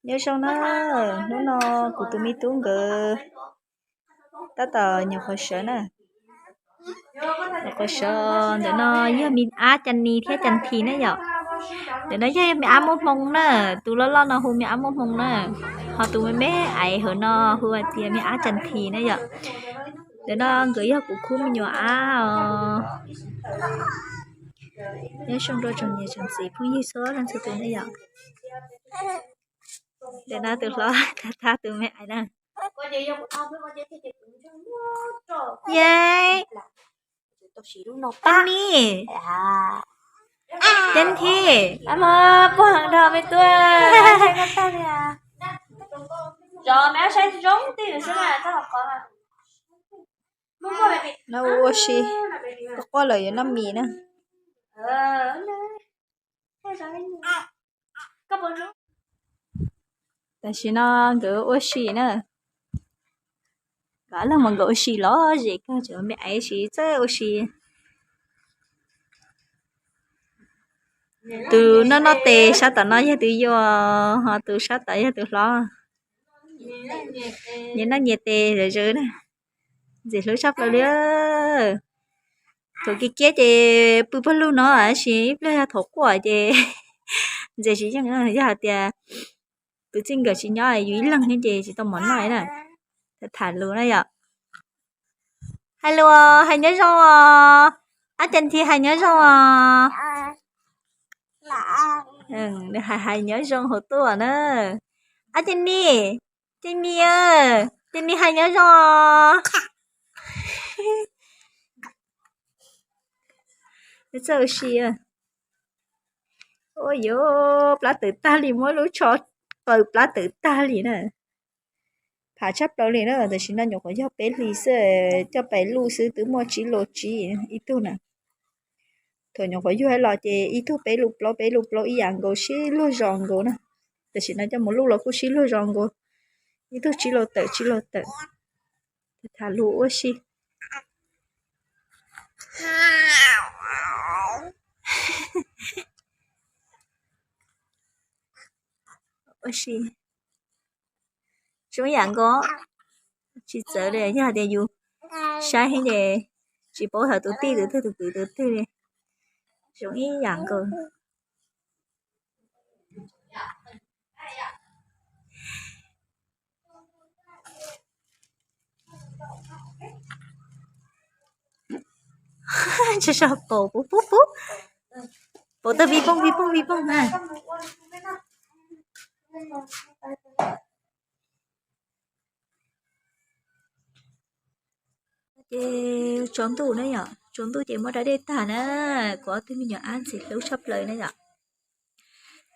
Nyob zoo na, hnub no kuv tus me tub nkawd tab tom nyuam qhuav sawv na. Nyuam qhuav sawv, ntawm no yog me ab Cas Nis thiab Cas Nthi na yom. Ntawm no yog me ab muaj hmoo na, tus loj loj no hu me ab muaj hmoo na, ho tus me me aiv hauv no hu hais tias me ab Cas Nthi na yom. Ntawm no nkawd yog kuv khub me nyuam ab os. Nyob zoo rau tsoom niam tsoom txiv phooj ywg txhua leej txhua tus na yom. Ntawm no tus hlob thab thab tus me aiv na. Yej, Cas Nis, Cas Nthi, puag heev dhau me tub. No ua si, quaj quaj lawm yuav noj mis na. Tam sim no nkawd ua si na. Nkawd leej mas nkawd ua si lom zem kawg, tseem me aiv tsis txawj ua si. Tus noj noj tes sab tom no yog tus yau, ho tus sab tod yog tus hlob. Nyias noj nyias tes zawv zawv na. Ntxim hlub tshaj plaws li. Thaum kiv kiab ces pw pawg lug no, tab sis ib pliag yog thaum quaj ces ntxim tsis yeej. Yog hais tias tus txij nkawm tsis nyob yus ib leeg thiab ces tsis tau mov noj na. Tham lus na yom. Hais lus, hais nyob zoo os. Ab Cas Nthi hais nyob zoo os. Nws hais hais nyob zoo hauv tuaj na. Ab Cas Nis, Cas Nis, Cas Nis hais nyob zoo os. Nws txawj ua si. Ua yuav plab tawm tag li, muab lub tsho qaws plab tawm tag li na. Phav tshaj plaws li na, tam sim no nyuam qhuav yog peb hlis xwb, coj pais luj xwb twb muaj tsib lus tsib ib tug na. Thaum nyuam qhuav yug los ces ib tug peb lus plaub peb lus plaub ib yam nkaus, sib luag zos nkaus na. Tam sim no coj mus luj los kuj sib luag zos nkaus, ib tug tsib lus tawm tsib lus tawm. Tham lus ua si. Ua si. Zoo ib yam nkaus, tsis txawv li, yog hais tias yus saib heev ces tsis paub hais tus tij tus twg tus kwv tus twg li. Zoo ib yam nkaus. Tsa sog paum pub pub pub, paum tawg vij pooj vij pooj vij pooj na. Ces tsaus ntuj na yom, tsaus ntuj ces muab da dej tag na, kuv ob tug me nyuam ab ntxim hlub tshaj plaws na yom.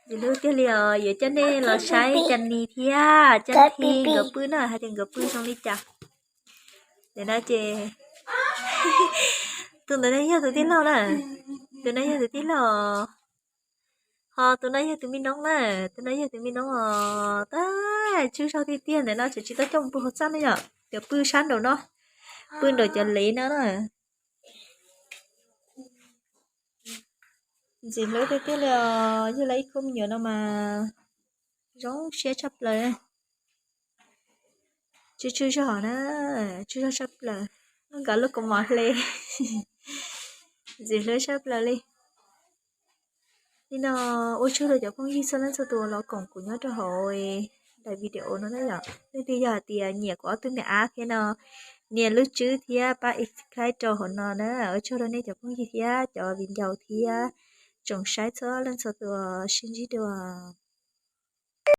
Ntxim hlub tiag li os, yuav coj nej los saib Cas Nis thiab Cas Nthi nkawd pw na, hais tias nkawd pw zoo li cas. Ntawm no ces tus ntawd no yog tus tij laug na, tus no yog tus tij laug, ho tus no yog tus me noob na, tus no yog tus me noob os. Tab tsaug zog tiag tiag, ntawm no tseem tsis tau coj mus pw hauv txaj na yom, cov pw sab nraum no, pw nraum cov lev no na. Ntxim hlub tiag tiag li os, yug lawv ib khub me nyuam no mas zoo siab tshaj plaws. Tsaug tsaug zog na, tsaug zog tshaj plaws, nkawd lub kaus mom hle. Ntxim hlub tshaj plaws li. Nim no ua tsaug rau cov phooj ywg txhua leej txhua tus los koom kuv nyob rau hauv daim video no na yom. Leej twg yog hais tias nyiam kuv ob tug me ab thiab no, nias lub tswb thiab pab subscribe rau hauv no na. Ua tsaug rau nej cov phooj ywg thiab cov viv ncaus thiab tsoom saib txhua leej txhua tus, sib ntsib dua.